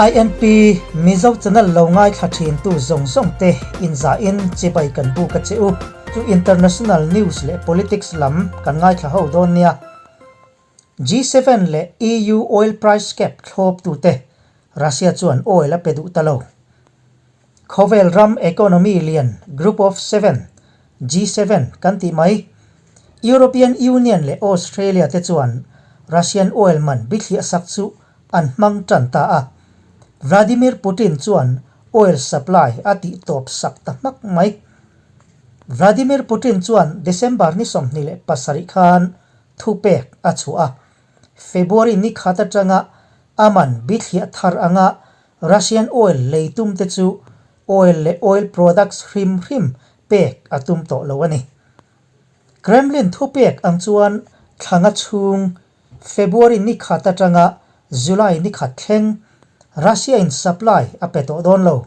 INP Mizo channel lo ngaithla thin tu zawng zawng te inzah in chibai kan buk a che u. Chu international news leh politics lam kan ngaithla ho dawn nia. G7 leh EU oil price cap thlawp tute Russia chuan oil a pe duh ta lo. Khawvel ram economy lian Group of Seven, G7, kan tih mai, European Union leh Australia te chuan Russian oil man bithliah sak chu an hmang tan ta a. Vladimir Putin chuan oil supply a tih tawp sak ta hmak mai. Vladimir Putin chuan December ni 27 khan thupek a chhuah a. February ni khat atanga a man bithliah thar anga Russian oil lei tum te chu oil leh oil products hrim hrim pek a tum tawh lo a ni. Kremlin thupek ang chuan thlanga chhung February ni khat atanga July ni khat thleng Russia in supply a pe tawh dawn lo.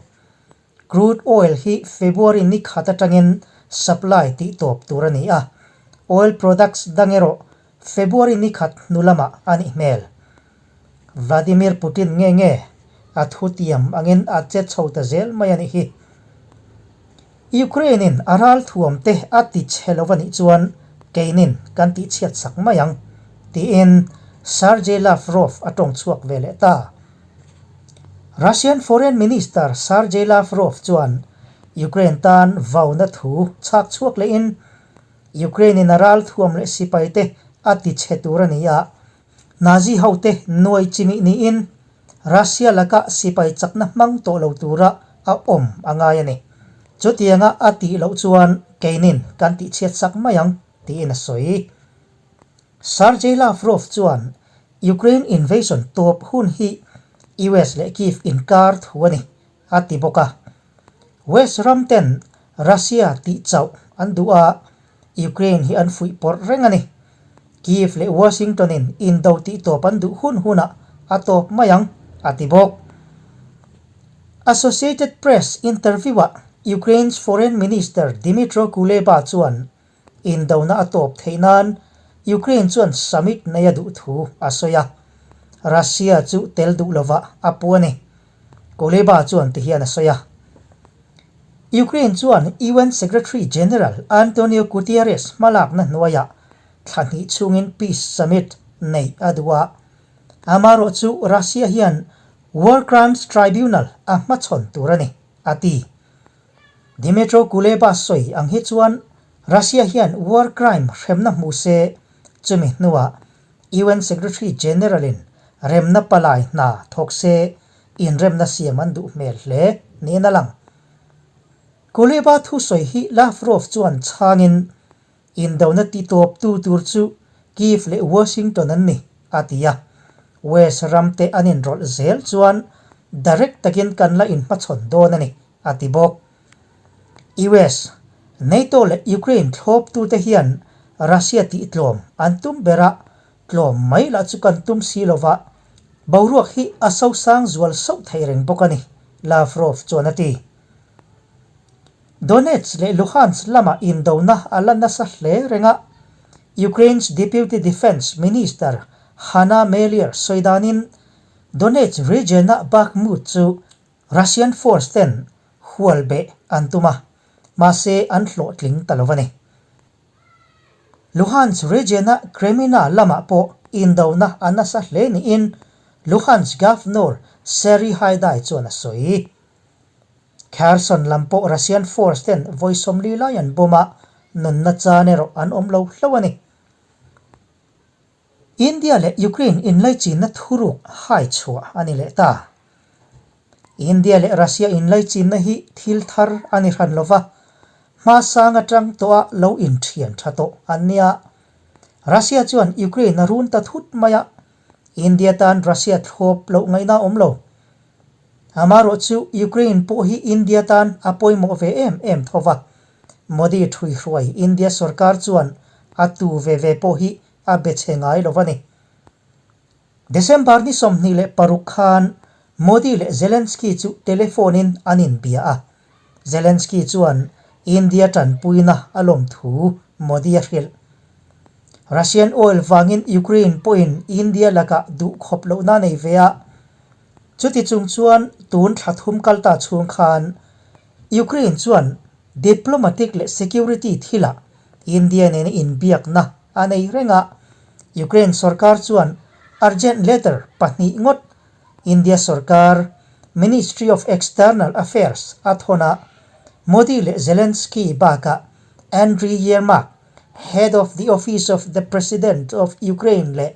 Crude oil hi February ni khat atangin supply tih tawp tur a ni a, oil products dang erawh February ni khat hnu lamah a nih hmel. Vladimir Putin nge nge a thutiam angin a che chho ta zel mai a nih hi. Ukraine in a ralthuam te a ti chhe lo a nih chuan keinin kan tihchhiat sak mai ang, tiin Sergei Lavrov a tawng chhuak ve leh ta. Russian Foreign Minister Sergei Lavrov chuan Ukraine tan vauna thu chhak chhuak lehin Ukraine in a ralthuam leh sipai te a ti chhe tur a ni a, Nazi hote nuai chimih niin Russia laka sipai chakna hmang tawh lo tura a awm a ngai a ni. Chutianga a tih loh chuan keinin kan tihchhiat sak mai ang, tiin a sawi. Sergei Lavrov chuan Ukraine invasion tawp hun hi US leh Kyiv inkar thu a ni, a ti bawk a. West ram ten Russia tih chauh an duh a, Ukraine hi an fuih pawrh reng a ni. Kyiv leh Washington in indo tih tawp an duh hun hunah a tawp mai ang, a ti bawk. Associated Press interview-ah Ukraine's Foreign Minister Dmytro Kuleba chuan indona a tawp theih nan Ukraine chuan summit nei a duh thu a sawi a, Russia chu tel duh lovah a pu a ni. Kuleba chuan tihian a sawi a. Ukraine chuan UN Secretary General Antonio Guterres hmalakna hnuaiah thla hnih chhungin peace summit neih a duh a. Amaherawh chu Russia hian War Crimes Tribunal a hmachhawn tur a ni, a ti. Dmytro Kuleba sawi ang hi chuan Russia hian war crime hremna hmu se, chumi hnuah UN Secretary General-in remna palai hna thawk se inremna siam an duh hmel hle niin a lang. Kuleba thusawi hi Lavrov chuan chhangin indona titawptu tur chu Kyiv leh Washington an ni, a ti a. West ramte an inrawlh zel chuan direct takin kan la inhmachhawn dawn a ni, a ti bawk. US, NATO leh Ukraine thlawptute hian Russia tihtlawm an tum ber a, tlawm mai lah chu kan tum si lo va, boruak hi a sosang zual sauh thei reng bawk a ni, Lavrov chuan a ti. Donetsk leh Luhansk lamah indona a la nasa hle reng a, Ukraine's Deputy Defence Minister Hanna Meliar sawi danin Donetsk region-a Bakhmut chu Russian force ten hual beh an tum a, mahse an hlawhtling ta lo a ni. Luhansk region-a Kreminna lamah pawh indona a nasa hle niin Luhansk Governor Serhiy Haidai chuan a sawi. Kherson lam pawh Russian force ten vawi 40 lai an bomb a, nunna chan erawh an awm lo hlauh a ni. India leh Ukraine inlaichinna thuruk hai chhuah a ni leh ta. India leh Russia inlaichinna hi thil thar a ni hran lova, hmasang atang tawha lo inthian tha tawh an nia. Russia chuan Ukraine a run ta thut mai a, India tan Russia thlawp loh ngaihna a awm lo. Amaherawh chu Ukraine pawh hi India tan a pawimawh ve em em tho va, Modi ṭhuihruai India sorkar chuan a tu ve ve pawh hi a be chhe ngai lo a ni. December ni 26 khan Modi leh Zelensky chu telephone in an inbia a, Zelensky chuan India ṭanpuina a lawm thu Modi a hrilh. Russian oil vangin Ukraine pawhin India lakah duhkhawp lohna a nei ve a. Chuti chung chuan tun thla thum kal ta chhung khan Ukraine chuan diplomatic leh security thilah India nena inbiakna a nei reng a, Ukraine sorkar chuan urgent letter pahnih ngawt India sorkar Ministry of External Affairs a thawn a, Modi leh Zelensky bakah Andriy Yermak, Head of the Office of the President of Ukraine leh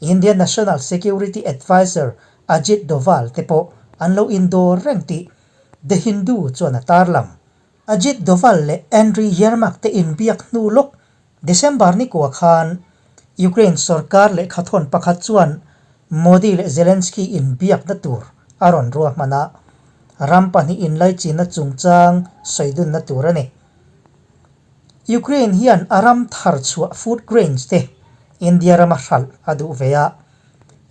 Indian National Security Adviser Ajit Doval te pawh an lo indawr reng tih The Hindu chuan a tarlang. Ajit Doval leh Andriy Yermak te inbiak hnu lawk December ni kua khan Ukraine sorkar lehkhathawn pakhat chuan Modi leh Zelensky inbiakna tur a rawn ruahman a, ram pahnih inlaichinna chungchang sawidunna tur a ni. Ukraine hian a ram thar chhuah food grains te India rama hralh a duh ve a.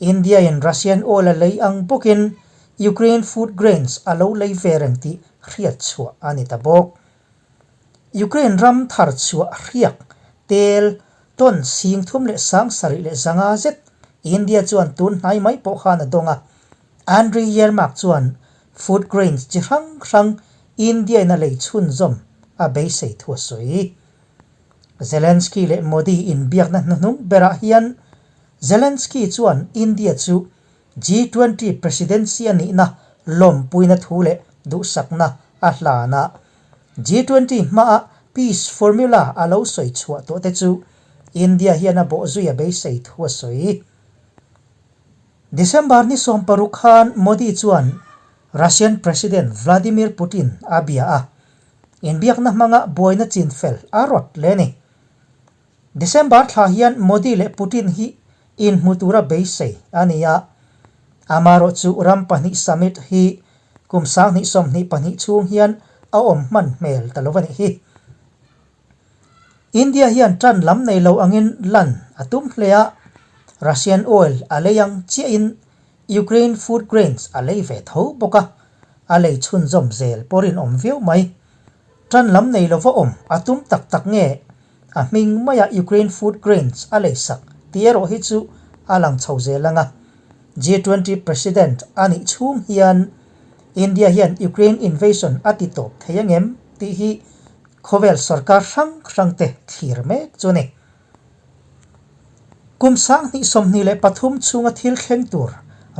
India in Russian oil a lei ang bawkin Ukraine food grains a lo lei ve reng tih hriat chhuah a ni ta bawk. Ukraine ram thar chhuah hriak tel ton 37,500 zet India chuan tun hnai mai pawh khan a dawng a. Andriy Yermak chuan food grains chi hrang hrang India in a lei chhunzawm a beisei thu a sawi. Zelensky leh Modi inbiakna hnuhnung berah hian Zelensky chuan India chu G20 presidency a nihna lawmpuina thu leh duhsakna a hlan a. G20 hmaa peace formula a lo sawi chhuah tawh te chu India hian a bawhzui a beisei thu a sawi. December ni 16 khan Modi chuan Russian President Vladimir Putin a bia a, inbiakna hmanga buaina chin fel a rawt hle a ni. December thla hian Modi leh Putin hi inhmu tura beisei a ni a, amaherawh chu ram pahnih summit hi kum 2022 chhung hian a awm hman hmel ta lo a nih hi. India hian tan lam nei lo angin lan a tum hle a, Russian oil a lei ang chiahin Ukraine food grains a lei ve tho bawk a, a lei chhunzawm zel pawh rinawm viau mai. Tan lam nei lova awm a tum tak tak nge a hming maia Ukraine food grains a lei sak tih erawh hi chu a lang chho zel ang a. G20 President a nih chhung hian India hian Ukraine invasion a ti tawp thei angem tih hi Khawvel sorkar hrang hrang te thlir mek chu a ni. Kum 2023 chhunga thil thleng tur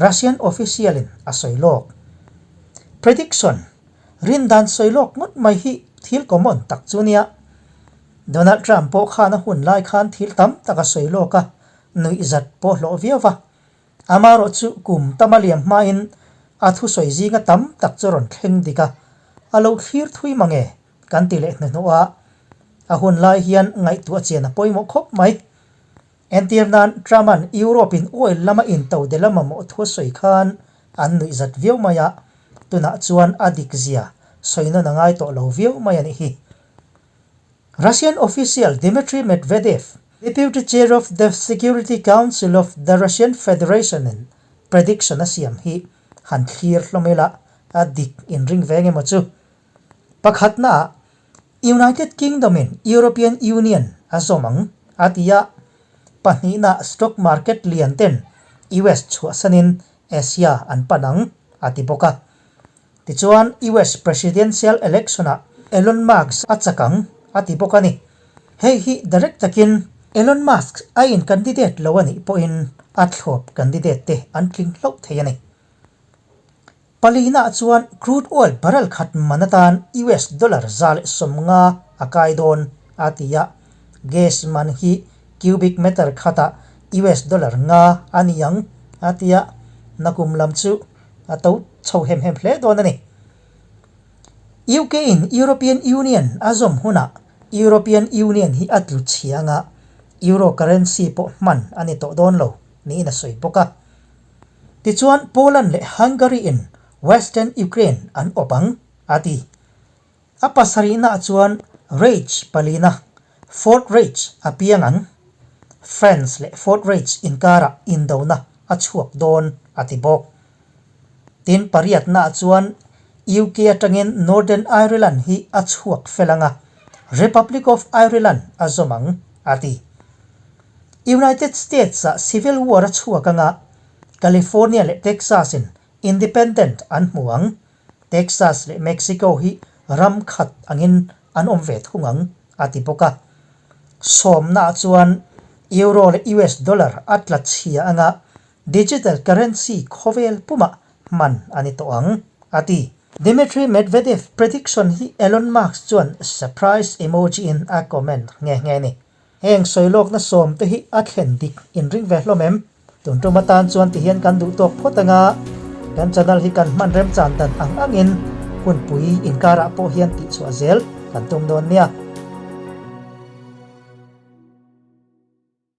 Russian official in a sawi lawk. Prediction, Rindan sawi lawk ngawt mai hi thil common tak chu nia. Donald Trump pawh khan a hun lai khan thil tam tak a sawi lawk a, nuihzat pawh hlawh viau va. Amaherawh chu kum tama liam hmain a thusawi zinga tam tak chu rawn thleng dik a, a lo thlir thui mange kan ti leh hnuhnawh a, a hun lai hian ngaihtuah chian a pawimawh khawp mai. Entir nan Trump-a'n Europe-in oil lama intodel a mamawh thu a sawi khan an nuihzat viau mai a, tunah chuan a dik zia sawi nawn a ngai tawh lo viau mai a nih hi. Russian official Dmitry Medvedev, Deputy Chair of the Security Council of the Russian Federation-in prediction a siam hi han thlir hlawm ila a dik inring ve eng emaw chu. Pakhatnaah United Kingdom-in European Union a zawm ang a ti a, pahnihnaah stock market lian ten US chhuahsanin Asia an pan ang a ti bawk a. Tichuan, US Presidential Election-ah Elon Musk a chak ang a ti bawk a ni. Hei hi direct takin Elon Musk a in candidate lo a nih pawhin a thlawp candidate te an tling hlauh thei a ni. Palinaah chuan crude oil barrel khat man atan US dollar 150 a kai dawn a ti a, gas man hi cubic meter khatah US dollar 5 a ni ang a ti a, nakum lam chu a to chho hem hem hle dawn a ni. UK in European Union a zawm hunah European Union hi a tlu chhia anga Euro currency pawh hman a ni tawh dawn lo niin a sawi bawk a. Tichuan Poland leh Hungary in Western Ukraine an awp ang a ti. A pasarihnaah chuan Reich palina, Fourth Reich a piang ang. France leh Fourth Reich inkarah indona a chhuak dawn a ti bawk. Tin pariatnaah chuan UK atangin Northern Ireland hi a chhuak fel ang a, Republic of Ireland a zawm ang a ti. United States-ah Civil War a chhuak ang a, California leh Texas-in. Independent an hmu ang. Texas leh Mexico hi ram khat angin an awm ve thung ang, a ti bawk a. Sawmnaah chuan Euro leh US dollar a tla chhia anga digital currency khawvel pumah hman a ni tawh ang, a ti. Dmitry Medvedev prediction hi Elon Musk chuan surprise emoji in a comment nghe nghe a ni. Heng sawilawkna sawmte hi a thlen dik inring ve hlawm em? Tun tum atan chuan tihian kan duh tawk phawt anga kan channel hi kan hman remchan dan ang angin hunpui inkarah pawh hian tihchhuah zel kan tum dawn nia.